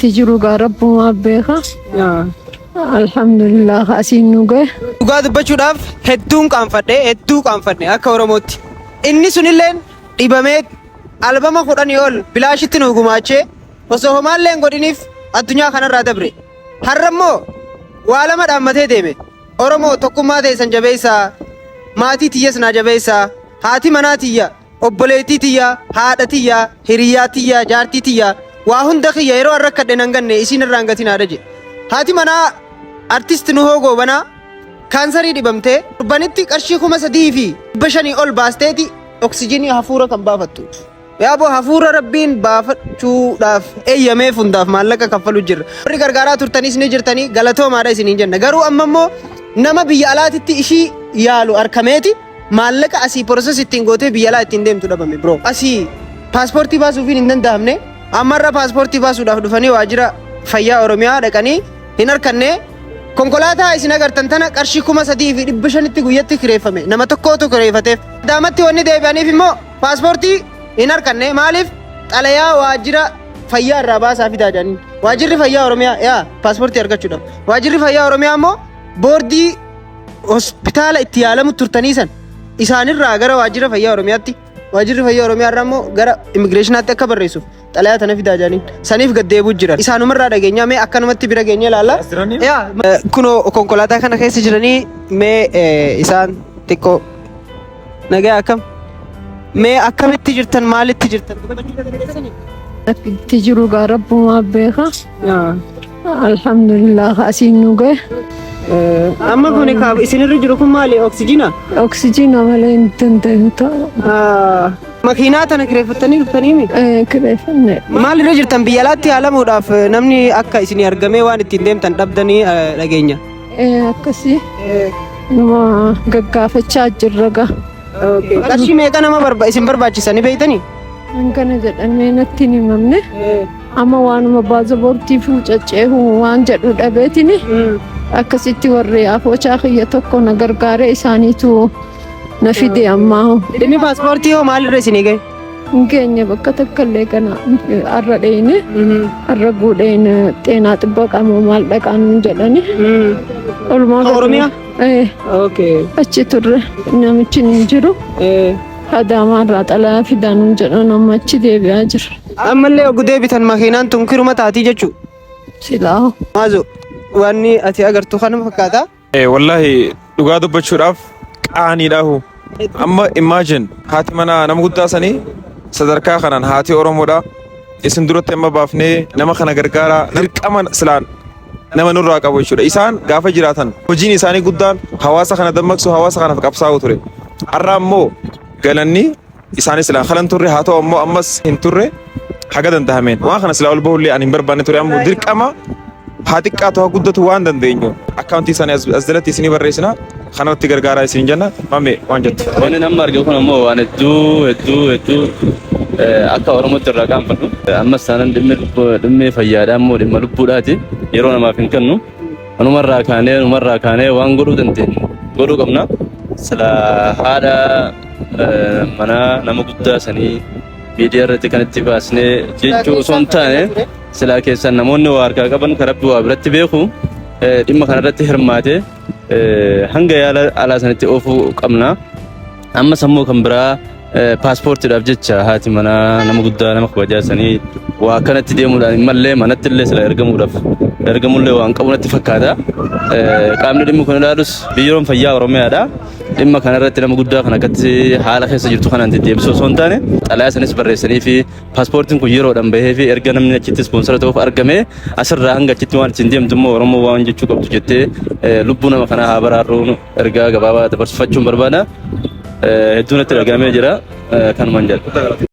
Itti jiru gaa rabbumaa beeka. Alhamdulillah asiin nu gahe. Dhugaa dubbachuudhaaf hedduun qaanfadhe, hedduu qaanfadhe akka Oromootti. Inni sunilleen dhibamee albama 10 ol bilaashitti nu gumaachee osoo homaallee hin godhiniif addunyaa kanarraa dabre. Har'a immoo waa lama dhaammatee deeme. Oromoo tokkummaa teessan jabeessaa, maatii tiyyas naa jabeessaa, haati manaa tiyya Obboleettii tiyya, haadha tiyya, hiriyyaa tiyya, jaartii tiyya, waa hunda kiyya yeroo an rakkadhe nan ganne isiin irraa hin gatinaadha jedhe. Haati manaa Artist Nuhoo Goobanaa kaansarii dhibamtee torbanitti qarshii 3,500 ol baasteeti oksijinii hafuura kan baafattu. Yaaboo hafuura rabbiin baafachuudhaaf eeyyameef hundaaf maallaqa kaffalu jirra. Warri gargaaraa turtanis ni jirtanii galatoomaadha isiniin jenna. Garuu amma immoo nama biyya alaatitti ishii yaalu arkameeti Maallaqa asii process ittiin gootee biyya alaa ittiin deemtu dhabame bro. Asii paaspoortii baasuufiin hin danda'amne. Ammarra paaspoortii baasuudhaaf dhufanii waajjira fayyaa Oromiyaa dhaqanii hin arkanne. Konkolaataa isin agartan tana qarshii 3,500tti guyyatti kireeffame. Nama tokkootu kireeffateef. Adaamatti wanni deebi'aniif immoo paaspoortii hin arkanne. Maaliif xalayaa waajjira fayyaa irraa baasaa fidaa jedhaniin. Waajjirri fayyaa Oromiyaa yaa paaspoortii argachuudhaaf. Waajjirri fayyaa Oromiyaa immoo boordii hospitaala itti yaalamu turtanii san isaanirraa gara waajjira fayyaa Oromiyaatti, waajjirri fayyaa Oromiyaa irraa immoo gara immigireeshinaatti akka barreessuuf xalayaa tana fidaa jedhaniin saniif gad deebi'u jiran. Isaanumarraa dhageenyaa mee akkanumatti bira geenyee ilaalla. As jiranii? Yaa kunoo konkolaataa kana keessa jiranii mee isaan xiqqoo nagaa akkam mee akkamitti jirtan maalitti jirtan dubbachuu dandeessanii? Itti jiru gaa rabbumaa beeka. Yaa. Alhamdulillah asiin nu gahe. Amma kun ka isinirra jiru kun maali? Oksijiina? Oksijiina malee hin danda'u ta'a. Makiinaa tana kireeffattanii dhuftanii mi? Kireeffanne. Maal irra jirtan biyya alaatti yaalamuudhaaf namni akka isinii argamee waan ittiin deemtan dhabdanii dhageenya. Akkasii numa gaggaafachaa jirra gaa. Qarshii meeqa nama isin barbaachisa ni beektanii? Hangana jedhamee natti hin himamne. Amma waanuma baazaboortii fuucacceehu waan jedhu dhabeetini akkasitti warri afoochaa kiyya tokko na gargaaree isaaniitu na fide ammaa. Dhimmi paaspoortii hoo maalirra isinii gahe? Hin geenye bakka takka illee kana har'a dheeyne har'a guudheen xeenaa xibbaqaa moo maal dhaqaa nuun jedhani. Olumaa Ka Oromiyaa? Eh, Okay. achi turre namichi hin jiru. Adaamaa irraa xalayaa fidaa nuun jedhan amma achi deebi'aa jira. Ammallee oggu deebitan makiinaan tun kiruma taatii jechuu. Silaa. Maazo wanni ati agartu kanuma fakkaata. Wallahi dhugaa dubbachuudhaaf qaaniidhaahu. Amma imagine haati manaa nama guddaa sanii sadarkaa kanaan haati Oromoodha. Isin duratti amma baafnee nama kana gargaaraa dirqama silaan nama nurraa qabu jechuudha. Isaan gaafa jiraatan hojiin isaanii guddaan hawaasa kana dammaqsu, hawaasa kanaaf qabsaa'u ture. Har'a ammoo galanni isaanii silaa kalan turre haa ta'u ammoo ammas hin turre haga danda'ameen waan kana silaa ol bahullee ani hin barbaanne ture ammoo dirqama haa xiqqaatu haa guddatu waan dandeenyu akkaawuntii isaanii as jalatti isinii barreessina kanarratti gargaaraa isin jenna mamme waan jettu. Wanni nama arge kun ammoo waan hedduu hedduu hedduu akka Oromootti irraa qaanfannu. Ammas taanaan dhimmi dhimmi fayyaadhaa immoo dhimma lubbuudhaati. Yeroo namaaf hin kennu. Anumarraa kaanee anumarraa kaanee waan godhuu dandeenyu godhuu qabna. Sila haadha manaa nama guddaa sanii miidiyaa irratti kan itti baasnee jechuu osoo hin taane silaa keessan namoonni waa harkaa qaban kan rabbi waa biratti beeku dhimma kanarratti hirmaate hanga yaala alaa sanitti oofuu qabna. Ammas ammoo kan biraa paaspoortiidhaaf jecha haati manaa nama guddaa nama kabajaa sanii waa akkanatti deemuudhaan hin mallee manatti illee sila ergamuudhaaf ergamullee waan qabu natti fakkaata. Qaamni dhimmi kun ilaalus biiroon fayyaa Oromiyaadha. Dhimma kanarratti nama guddaa kan akkatti haala keessa jirtu kanaan deddeebisuu osoo hin taane xalayaa sanis barreessanii fi paaspoortiin kun yeroodhaan bahee fi erga namni achitti ispoonsara ta'uuf argame asirraa hanga achitti waan ittiin deemtu immoo Oromoo waan jechuu qabdu jettee lubbuu nama kanaa haa baraarruun ergaa gabaabaa dabarfachuun barbaada. Hedduu natti dhagahamee jira. Kanumaan jedha.